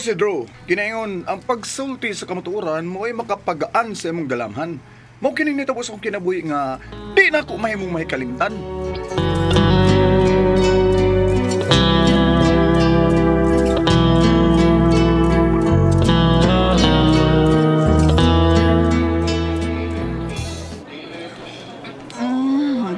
si Drew. Kinaingon, ang pagsulti sa kamatuoran mo ay makapagaan sa imong galamhan. Mao kini nitabo sa akong kinabuhi nga di na ako mahimong mahikalimtan.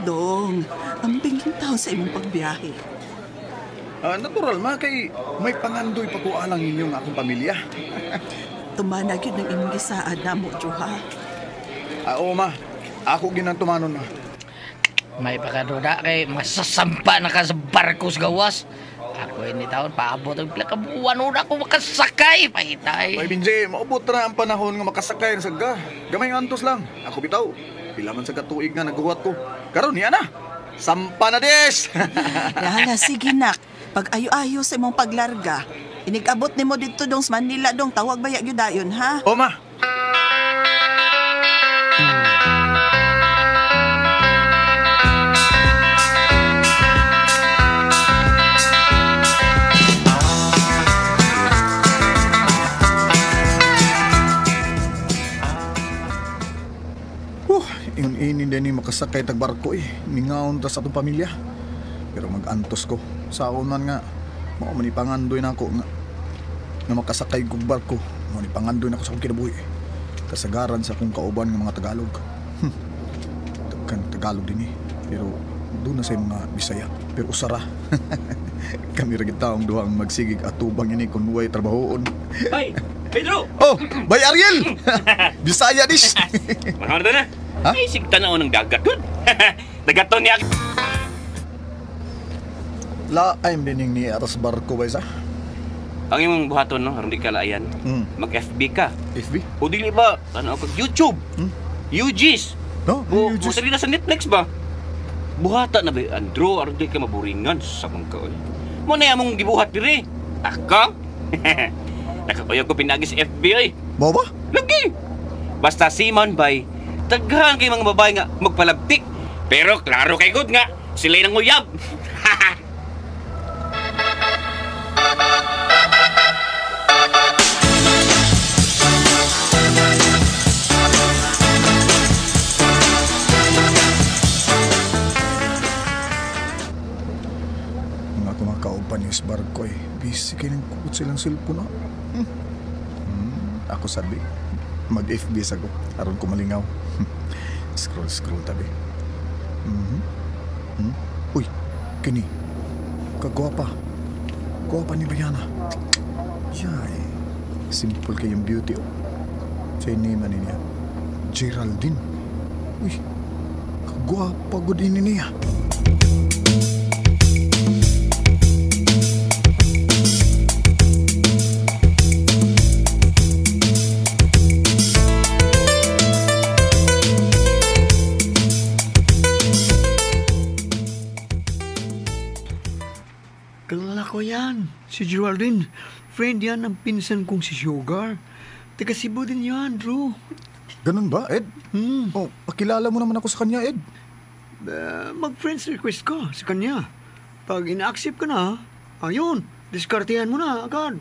Dong, ang binging tao sa imong pagbiyahe. Natural ma, kay may pangandoy pa ko alang inyong akong pamilya. Tumana gyud ng imong gisaad na mo, Joha. Oo ma, ako ginang tumanon ma. May pakaduda kay masasampa na ka sa barko sa gawas. Ako ini taon, paabot ang pila ka buwan una ko makasakay. Pahitay. May Binjay, maubot na ang panahon nga makasakay sa ga. Gamay nga antos lang. Ako bitaw. Pila man sa katuig nga naguwat ko. Karon niya na. Sampa na des! Yahala, sige nak. Pag ayo-ayo sa imong paglarga, inigabot nimo didto dong sa Manila dong, tawag ba gyud dayon ha? O ma. Ingon ini din ni makasakay tag barko eh. Ningaon ta sa atong pamilya. Pero mag-antos ko. Sa man nga, mao man ipangandoy na ako nga, nga makasakay kog barko. Mao ni pangandoy na ako sa akong kinabuhi. Kasagaran sa akong kauban nga mga Tagalog. Daghan Tagalog din eh. Pero doon na sa mga Bisaya. Pero usara. Kami ra gid taong duha ang magsigig atubang ini kun way trabahoon. Bay, Pedro! Oh, Bay Ariel! Bisaya dis! Mga na. Ha? Ay, sig tanaw ng dagat dun. Dagaton niya. La, I'm dining ni atas barko ba isa? Ang imong buhaton, no? Aron di ka laayan. Mag-FB ka. FB? O dili ba? Tanaw kag YouTube. UGs. No? O, UGs. mo na sa Netflix ba? Buhata na ba, Andrew? Aron di ka maburingan sa mong kaoy. Mo na among gibuhat diri. Akang? Nakakuyog ko pinagi sa FB ay. Mo ba? Lagi! Basta seaman bay, daghan kay mga babae nga magpalabtik. Pero klaro kay good nga, sila nang uyab. Mga kumakauban yung barko eh. Busy kayo ng kukot silang cellphone ah. Ako sabi, mag-FB sa ko. Aron ko malingaw. Scroll, scroll tabi. Uy, kini. Kagwapa. Gwapa ni Brianna. Yay. Simple kayong beauty oh. Sa name ani niya. Geraldine. Uy, kagwapa gud ini niya. Kilala ko yan, si Geraldine. Friend yan ng pinsan kong si Sugar. Taga Cebu din yan, Drew. Ganun ba, Ed? Oh, pakilala mo naman ako sa kanya, Ed. Mag-friends request ka sa kanya. Pag ina-accept ka na, ayun, diskartehan mo na agad.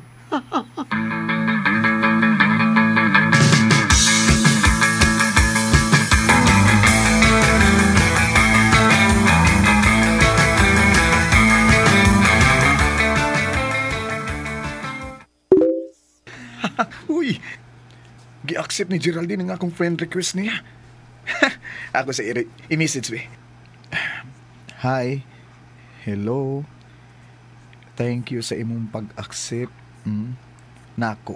Uy, gi-accept ni Geraldine ang akong friend request niya. Ako sa i-message be. Hi. Hello. Thank you sa imong pag-accept. Nako.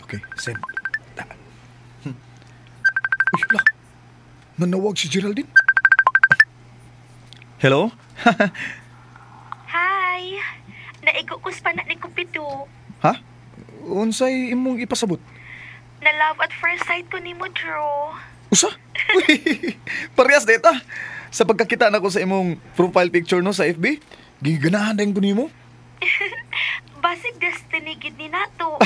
Okay, send. Uy, la. Nanawag si Geraldine. Hello? Hi! Naigo ko sa pana ni Cupido. Ha? Unsay imong ipasabot? Na love at first sight ko ni mo, Drew. Usa? Uy, parehas data. Sa pagkakita na ko sa imong profile picture no sa FB, giganahan din ko nimo. Basig destiny gid ni nato.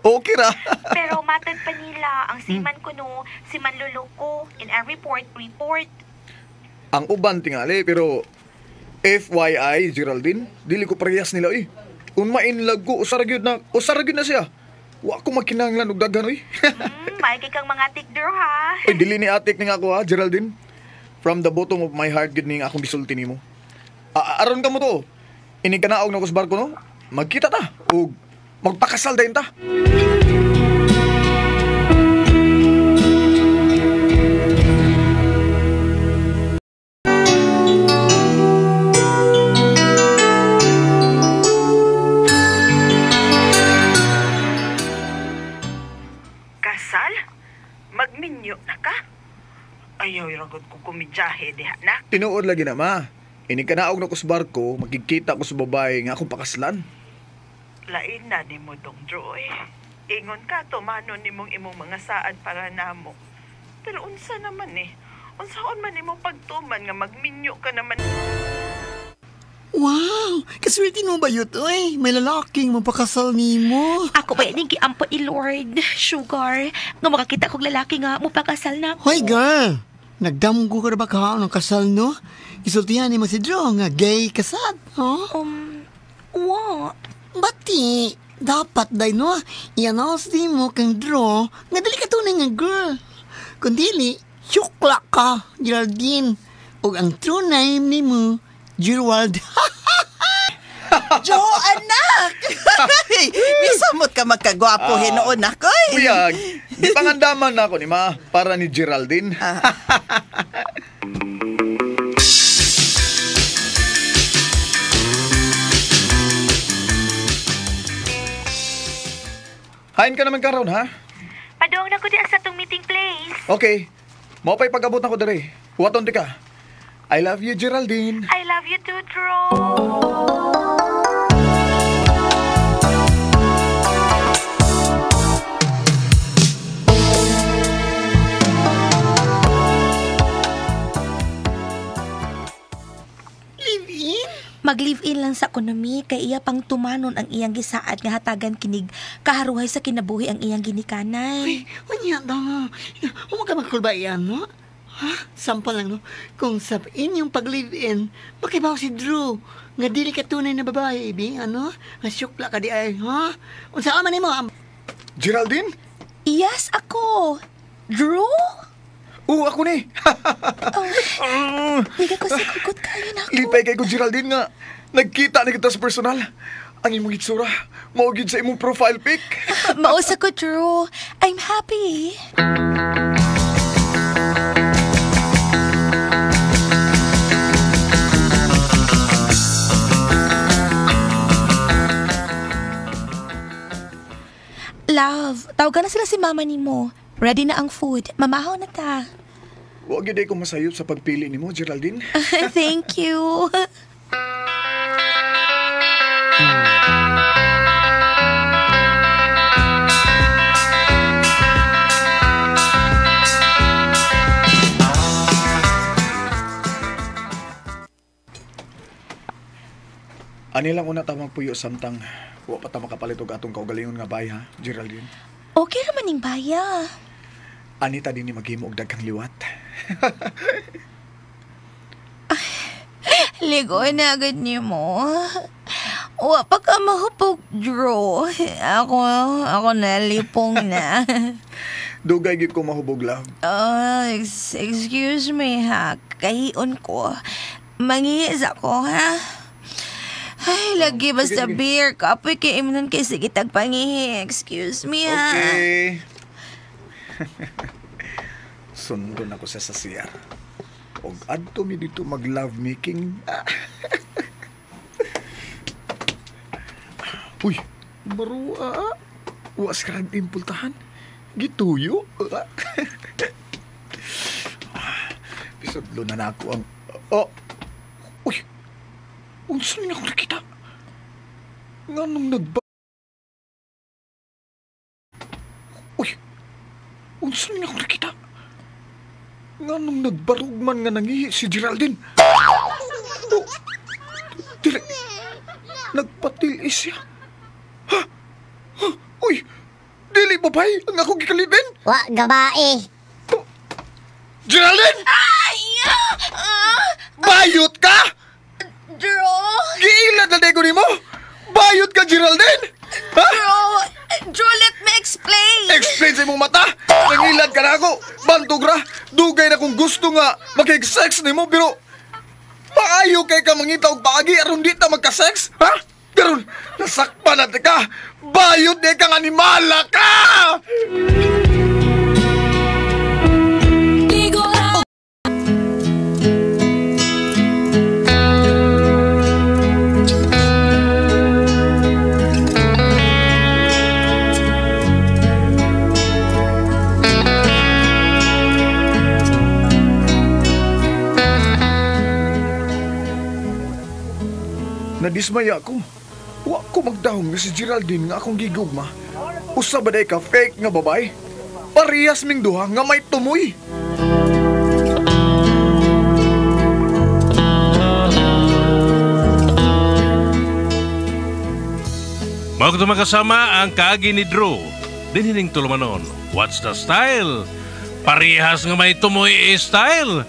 Okay ra. Pero matad pa nila ang siman ko no, si Manluloko in every port report. Ang uban tingali pero FYI Geraldine, dili ko parehas nila eh. Kung ma-inlove ko, usara gyud na siya. Wa ko magkinahanglan og daghan oy. May kay kang mga atik, Drew, ha? Oy, dili ni atik ning ako ha, Geraldine. From the bottom of my heart gyud ning akong gisulti nimo. Aron ka mo to. Inig ka naog na ko sa barko no. Magkita ta og magpakasal dayon ta. Kasal? Magminyo na ka? Ayaw, iragod ko kumidyahe diha na. Tinuod lagi na ma. Inig ka naog na ko sa barko, magkikita ko sa babae nga akong pakaslan. Lain na ni mo dong, Droy. Ingon ka, tumano ni mong imong mga saad para namo. Pero unsa naman eh. Unsaon man nimo pagtuman nga magminyo ka naman. Wow! Kaswerte mo ba yun, oy? May lalaking mapakasal nimo. Ako ba yan yung giampo ni Lord, Sugar? Nga makakita kong lalaki nga, mupakasal na ako. Hoy, girl! Nagdamgo ka na ba kaon ng kasal, no? Isultihan ni mo si Drew nga gay kasad, huh? Wa. Bati, dapat day, no? I-announce din mo kang Drew nga dili ka tunay nga girl. Kung dili, syukla ka, Geraldine. O ang true name ni mo, Gerald. Jo, anak! Misamot ka magkagwapo hinuon ako eh. Uyag, di pangandaman na ako ni ma para ni Geraldine. Hain ka naman karon ha? Padong na ko di sa tong meeting place. Okay. Mao pa'y pag-abot na ko dere. Huwaton di ka. I love you, Geraldine. I love you too, Drew. Live-in? Mag-live-in lang sa ekonomi kay iya pang tumanon ang iyang gisaad nga hatagan kinig kaharuhay sa kinabuhi ang iyang ginikanan. Ay, unya daw. Huwag ka magkulbayan, no? Ha? Sample lang, no? Kung sa inyong pag-live-in, makibaw si Drew. Nga dili ka tunay na babae, ibi, ano? Nga syukla ka di ay, ha? Unsa man nimo? Geraldine? Yes, ako. Drew? Oo, ako ni. Oh, Liga ko sa kugot kayo na ako. Lipay kay ko, Geraldine, nga nagkita ni kita sa personal. Ang imong itsura, mao gyud sa imong profile pic. Mausa ko, Drew. I'm happy. Love, tawagan na sila si mama ni mo. Ready na ang food. Mamahaw na ta. Huwag yun ko masayop sa pagpili ni mo, Geraldine. Thank you. Ani lang una tamang puyo samtang wa pa ta makapalit og atong kaugalingon nga bay ha, Geraldine. Okay raman ning baya. Anita din ni maghimo og daghang liwat. Ligo na agad ni mo. Wa pa ka mahupog, Drew. Ako nalipong na. Dugay gyud ko mahubog, love. Oh, excuse me ha. Kahion ko. Mangihis ako ha. Ay, lagi basta sige, sige. beer. Kapoy kay imnon kay sige tagpangihi. Excuse me ha. Okay. Sundon ako sa CR. Og adto mi dito mag love making. Uy, barua. Was ka impultahan. Gituyo. Pisudlo na na ako ang... Oh. Uy, unsa ni ako nakita? Nganong nagba... Uy, unsa ni ako nakita? Nganong nagbarug man nga nangihi si Geraldine? Oh, dili, nagpatil-is siya. Ha? Ha? Uy, dili ba bay ang akong gikalibin? Wa gabae. Geraldine! Ay! Bayot ka! Drew! Giilad na ko nimo! Bayot ka, Geraldine! Ha? Drew, Drew, let me explain. Explain sa imong mata! Nangilad ka na ako! Bantog ra! Dugay na kung gusto nga makig-sex nimo pero paayo kay ka mangita og paagi aron di ta magka-sex, ha? Pero nasakpan na ka! Bayot di kang animala ka! Nadismaya ako. Wa ko magdahom nga si Geraldine nga akong gigugma. Usa ba day ka fake nga babae? Parehas ming duha nga may tumoy. Mao kato makasama ang kaagi ni Drew. Dinhining tulumanon. What's the style? Parehas nga may tumoy style.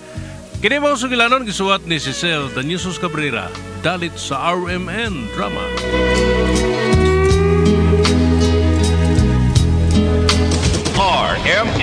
Kini mao sugilanon gisuwat ni Cecil Danyusos Cabrera dalit sa RMN Drama. RMN.